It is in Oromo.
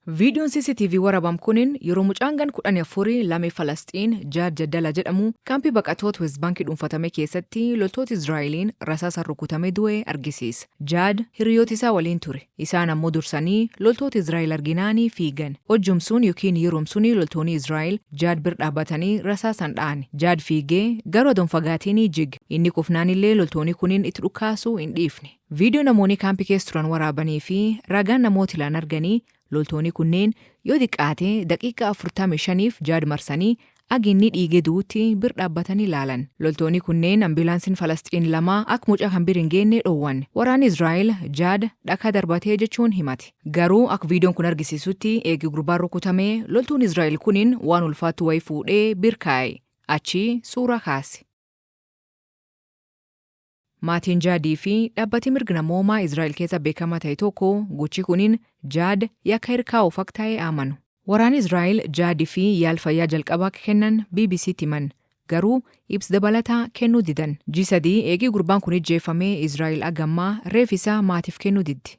Viidiyoon CCTV waraabam kunin yeroo mucaan gan 14 lammii Falasxiin Jaad Jaddala jedhamu kaampii baqattoota West Baankii dhuunfatame keessatti loltoota Israa'eliin rasaasaan rukutamee du'e argisiisa. Jaad hiriyoota isaa waliin ture. Isaan ammoo dursanii loltoota Israa'el arginaanii fiigan. Hojjumsuun yookiin yeroomsuun loltoonni Israa'el Jaad bir dhaabbatanii rasaasaan dha'an. Jaad fiigee garuu adoon fagaatiin jig. Inni kufnaanillee loltoonni kunin itti dhukaasuu hin dhiifne. Viidiyoo namoonni kaampii keessa turan waraabanii fi ragaan namoota ilaan arganii loltoonni kunneen yoo xiqqaate daqiiqaa 45f Jaad marsanii agi inni dhiigee du'utti bir dhaabbatanii ilaalan. Loltoonni kunneen ambilaansiin Falasxiin lama akka mucaa kan bir hin geenne dhoowwan. Waraanni Israa'el Jaad dhakaa darbatee jechuun himate. Garuu akka viidiyoon kun argisiisutti eegi gurbaan rukutamee loltuun Israa'el kunin waan ulfaattu wayii fuudhee bir kaa'e. Achi suuraa kaase. Maatiin Jaadii fi dhaabbati mirga namoomaa Israa'el keessa beekamaa ta'e tokko gochi kunin Jaad yakka hirkaa'uuf akka ta'e amanu. Waraanni Israa'el Jaadii fi yaal fayyaa jalqabaa akka kennan BBCtti himan. Garuu ibsa dabalataa kennuu didan. Ji 3 eegii gurbaan kun ijjeefamee Israa'el agammaa reef isaa maatiif kennuu diddi.